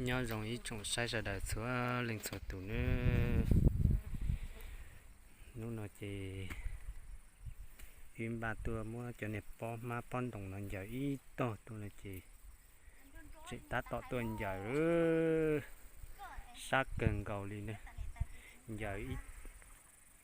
Nyob zoo ib tsoom saib sawv daws txhua leej txhua tus nawb. Hnub no ces wb npaj tuaj muab cov niag pob hmab pob ntoos no ncaws ib tog tuaj no ces tseem tab tom tuaj ncaws, sab kawg nkaus li na. Ncaws,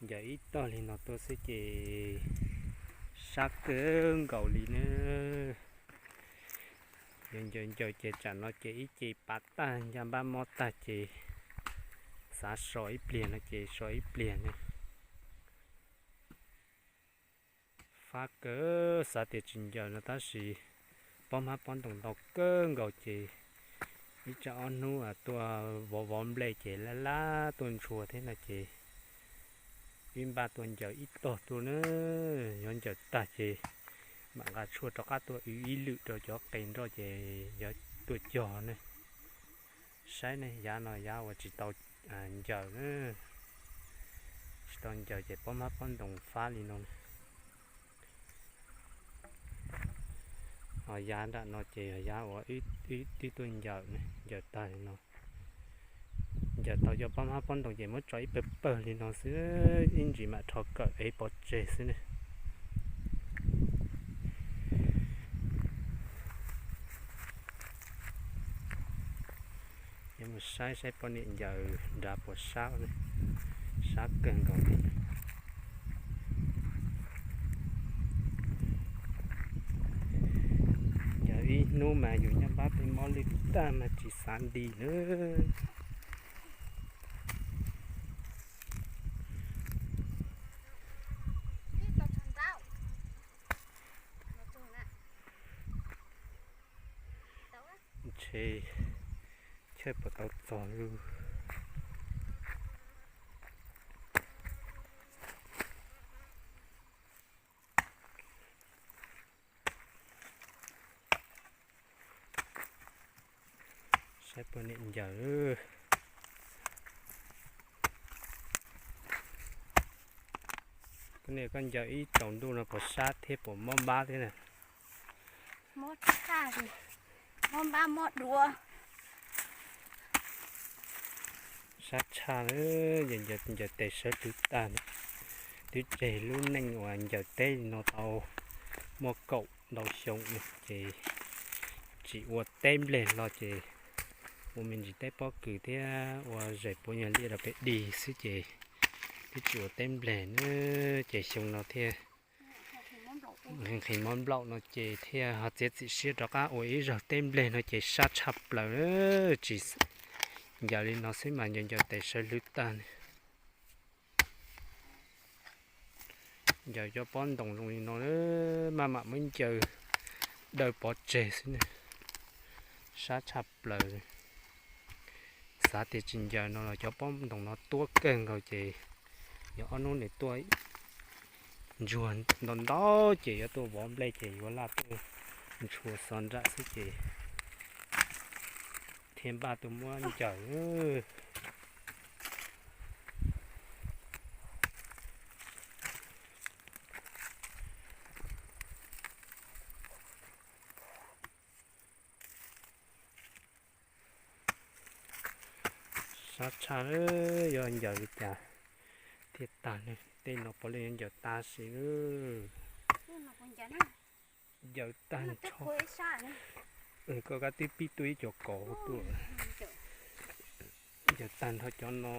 ncaws ib tog li no tuaj xwb ces sab kawg nkaus li na. Yog ncaws ncaws ces tsam no ces ib ce pav tag ncaj npab mob tag ces xav so ib pliag no ces so ib pliag na. Fab kawg, xav tias tsis ncaws no tab sis pob hmab pob ntoos ntau kawg nkaus ces ib tsam ob hnub tuaj vov vov nplej ces lab lab tuaj ntshua thiab no ces wb npaj tuaj ncaws ib tog tuaj na. Yog ncaws tag ces mam nqa tshuaj rov qab tuaj wb ib lwm rau cov qe nroj ces yuav tuaj cog na. Saib ne, yav no yav uas tsis tau ncaws na, tsis tau ncaws ces pob hmab pob ntoos fab li no na. Ho yav nram no ces yog yav uas wb twb tuaj ncaws na, ncaws tag li no. Ncaws tau cov pob hmab pob ntoos ces muab tso ib pawg pawg li no xwb, ib ntsis mam rho kawm ev pov tseg xwb ne. Yuav mus saib saib poj niam ncaws nrad puas sab, sab kawg nkaus li. Ncaws ib hnub mas yus nyob npab peb mob lwj tag mas tsis xav nti na. Ntshe chaw puas tau txog lub. Saib poj niam ncaws. Koj niam, koj ncaws ib tsaus ntuj no puas sab thiab puas mob npab thiab na? Mob tshaj, mob npab mob duav. Sab tshaj, ncaws tes sawv hlwv tag. Twb tseg lub neej uas ncaws teb li no tau muaj kaum ntau xyoo no ces tsis ua teb nplej hlo ces ua me ntsis teb pob kws thiab ua zes puav nyuag liaj rau pem dig xwb ces twb tsis ua teb nplej na. Ces xyoo no thiaj nqhis mob nplaum no ces thiaj ho txiav txim siab rov qab ua ib zaug teb nplej no ces sab tshaj plaws, tsis ncaws li no xwb mas ncaws ncaws tes sawv hlwv tag. Ncaws cov pob ntoos zoo li no maj mam muab ncaws daws pov tseg xwb ne, sab tshaj plaws. Xav tias tsis ncaws no los cov pob ntoos no tuab kawg nkaus ces yog ob hnub nws tuaj ntsuag ntau ntau ces yuav tuaj vov nplej ces yuav laj tuaj ntshua xov nram xwb ces thiaj npaj tuaj muab ncaws. Sab tshaj, yuav ncaws li cas thiaj tag ne. Tej no puav leej yuav ncaws tag sim. Ncaws tag nrho. Koj kab twb pib tuaj ib co kauv tuaj. Ncaws tag nrho cov no,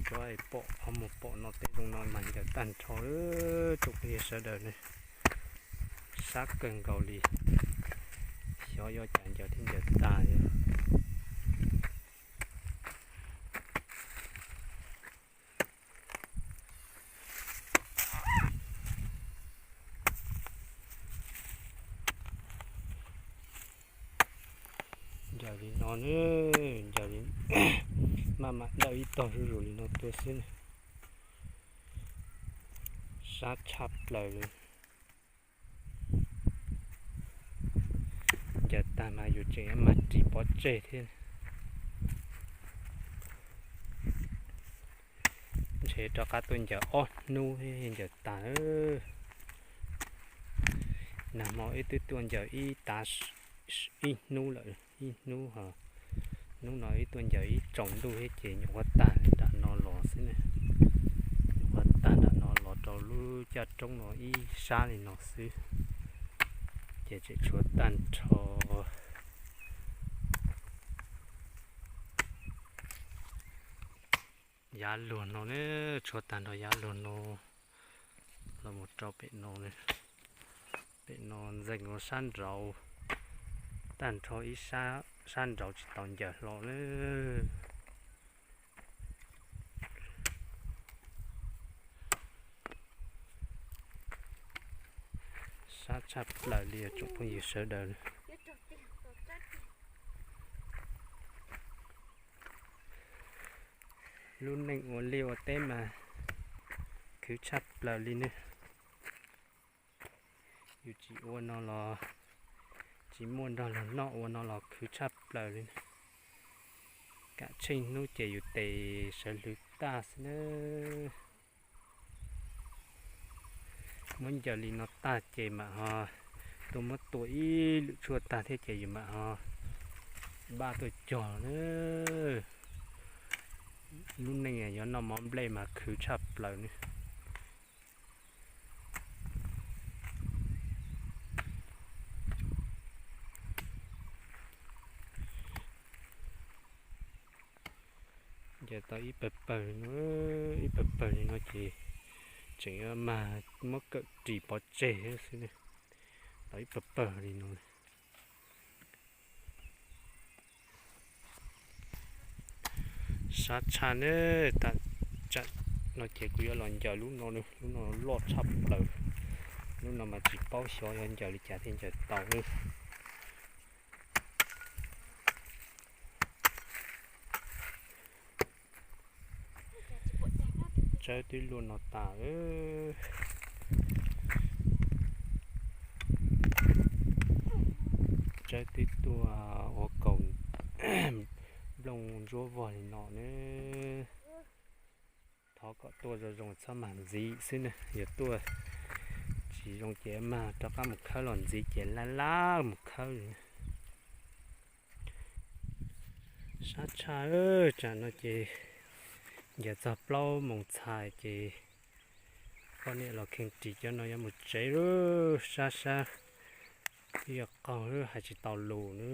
cov pom qhov muag pom no tej zoo no mas ncaws tag nrho. Tsoom phooj ywg sawv daws ne, sab kawg nkaus li. Xyov yuav cas ncaws thiaj ncaws tag. Ncaws li no ne, ncaws li, maj mam dawm ib tog zuj zus li no tuaj xwb ne. Sab tshaj plaws li. Ncaws tag mas yus tseem mag ris pov tseg thiab. Ntshe rov qab tuaj ncaws ob hnub thiaj ncaws tag. Nag hmo wb twb tuaj ncaws ib tav, ib hnub lawm, ib hnub ho Hnub no wb tuaj ncaws ib tsaus ntuj thiab ces nyuam qhuav tag nram no los xwb ne. Nyuam qhuav tag nram no los rau lub caj roob no ib sab li no xwb, ces tseem tshuav tag nrho yav luag no ne, tshuav tag nrho yav luag no los mus rau pem no. Pem no ntxees ua sab nraud, tag nrho ib sab, sab nraud tsis tau ncaws hlo na. Sab tshaj plaws li tsoom phooj ywg sawv daws. Lub neej ua liaj ua teb mas khwv tshaj plaws li ne. Yus tsis ua no los tsis muaj nrog luag noj, ua no los khwv tshaj plaws li. Kam tsheej hnub ces yus tes sawv hlwv tag xwb na. Muab ncaws li no tag ces mam ho tuaj muab tua ib lwm tshuaj tag thiab ces yus mam ho npaj tuaj cog na. Lub neej yuav noj mov nplej mas khwv tshaj plaws ne. Ncaws tau ib pawg pawg li no, ib pawg pawg li no ces tseem yuav mag muab kawm ris pov tseg xwb ne. Tau ib pawg pawg li no. Sab tshaj ne, tam tsam no ces kuv yuav los ncaws lub no, lub no loj tshaj plaws. Lub no mas tsis paub xyov yuav ncaws li cas thiaj ncaws tau ne. Tsawb twb luaj no tas. Tsawb twb tuaj ua kaus nplooj ntsuab vog li no ne. Thov kom tuaj zoo zoo txhob mag ntxiv xwb na, yog tuaj tsis zoo ces mag rov qab mus khawb los ntxiv ces laj laj mus khawb li. Sab tshaj, tsam no ces ncaws txog plaub moos txhais ces poj niam los kheej ris cov no yuav mus tsev lawm, sab sab ib yam qaug hais tsis tau lus na.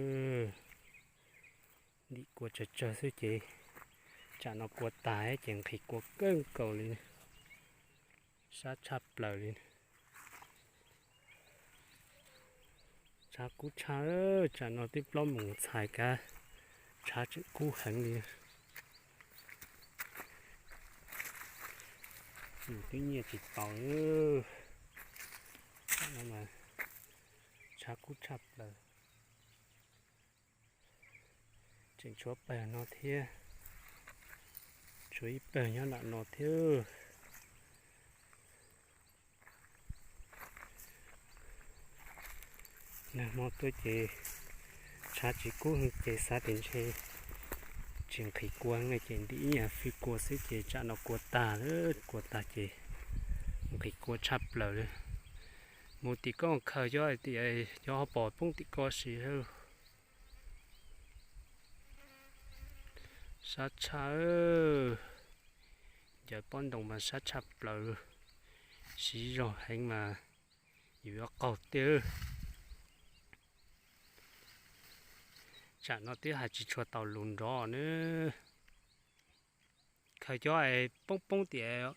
Ntim kua tsawg tsawg xwb ces tsam no kua tag ces nqhis kua kawg nkaus li, sab tshaj plaws li. Tshav kub tshaj, tsam no twb plaub moos txhais kav, tshav tseem kub heev li. Yus twb nyiaj tsis tau, tsam no mas tshav kub tshaj plaws. Tseem tshuav pawg no thiab, tshuav ib pawg nyob nram no thiab. Nag hmo tuaj ces tshav tsis kub heev ces xav tias ntshe tsis nqhis kua no ces ntim ib nyuag fwj kua xwb ces tsam no kua tag lawm, kua tag ces nqhis kua tshaj plaws li. Mus tim ko khaws cov, cov hauv paus poob tim ko si. Sab tshaj, ncaws pob ntoo mas sab tshaj plaws, siv zog heev mas yus yuav qaug tiag. Tsam no twb hais tsis tshua tau lus nrov na. Khaws cov poob poob tias,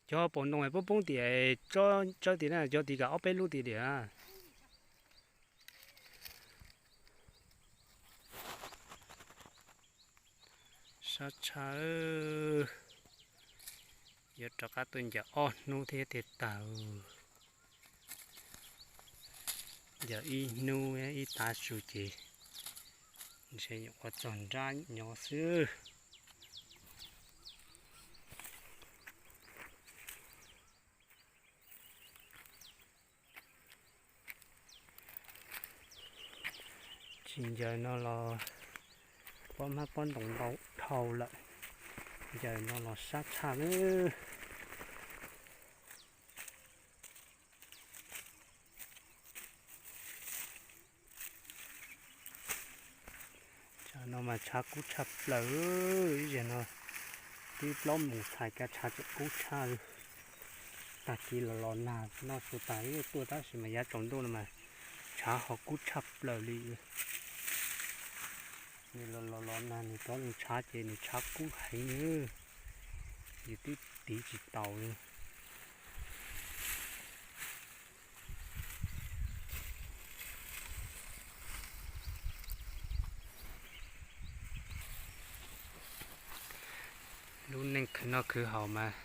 cov hauv paus ntoo poob poob tias, tsawb tias na, cov tid kav ob peb lub tias tias. Sab tshaj, yuav rov qab tuaj ncaws ob hnub thiab thiaj tag. Ncaws ib hnub ib tav su ces ntshe nyuam qhuav txog nrab nyob xwb. Tsis ncaws no los pob hmab pob ntoo ntau dhau lawm, ncaws no los sab tshaj lawm. No mas tshav kub tshaj plaws, ib zaug no twb plaub moos txhais kav tshav tseem kub tshaj li. Tag kis los los nag noj su tas tuaj tab sis mas yav tsaus ntuj no mas tshav ho kub tshaj plaws li. Nws los los los nag nws rov los tshav ces nws tshav kub heev li, yus twb tiv tsis taus li. Lub neej khwv noj khwv haus mas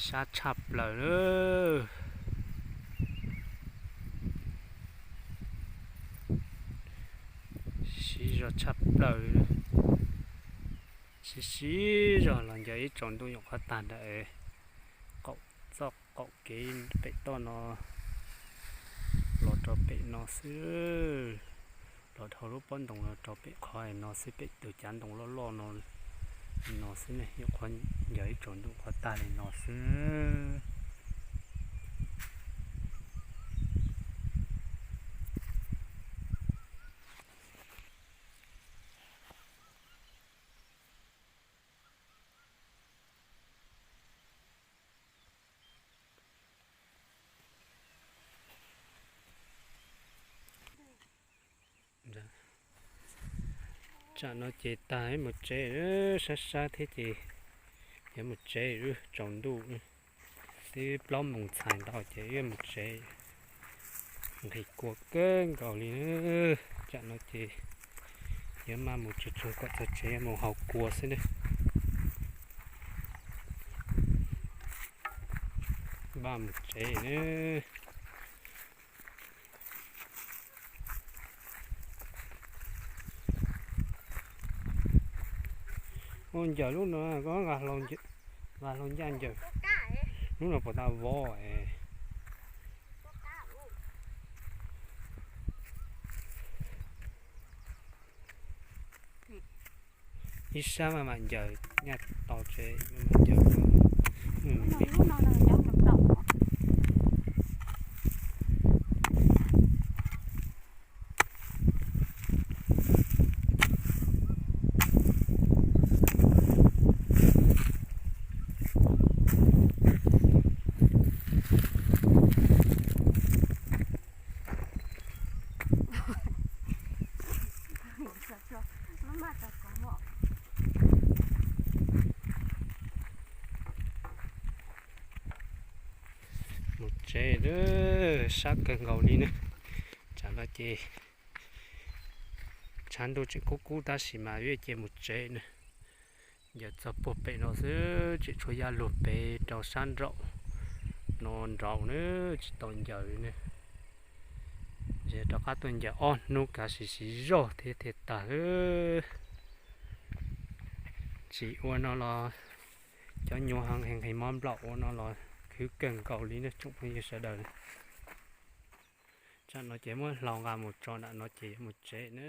sab tshaj plaws lawm. Siv zog tshaj plaws. Siv siv zog los ncaws ib tsaus ntuj nyuam qhuav tag nrho. Qaum txoj qaum kev pem toj no los rau pem no xwb, los dhau lub pob ntoo los rau pem qhov no xwb, pem tus cav ntoo loj loj no, no xwb ne, nyuam qhuav ncaws ib tsaus ntuj qhuav tag li no xwb. Tsam no ces tag mus tsev, sab sab thiab ces yuav mus tsev, tsaus ntuj twb plaub moos txhais ntau ces yuav mus tsev. Nqhis kua kawg nkaus li. Tsam no ces yuav maj mus tsuag tsuag kom txog tsev mus haus kua xwb ne. Maj mus tsev ne. Ua ncaws lub no, nqa hlau ncaj ncaws. Lub no puas tau vov es. Ib sab mas mam ncaws, nyaj tau tsev mam ncaws. Mus tsev, sab kawg nkaus li ne. Tsam no ces tshav ntuj tseem kub kub tab sis mas yuav cia mus tsev ne. Ncaws txog puag pem no xwb, tseem tshuav yaj luag pem rau sab nraum no nraud na, tsis tau ncaws li ne. Ntshe rov qab tuaj ncaws ob hnub kav sim siv zog thiab thiaj tag lawm. Tsis ua no los cov nyuam ho nqhis nqhis mob nplaum, ua no los khwv kawg nkaus li ne tsoom phooj ywg sawv daws. Tsam no ces muab hlau nqa mus tso nram no ces yuav mus tsev na.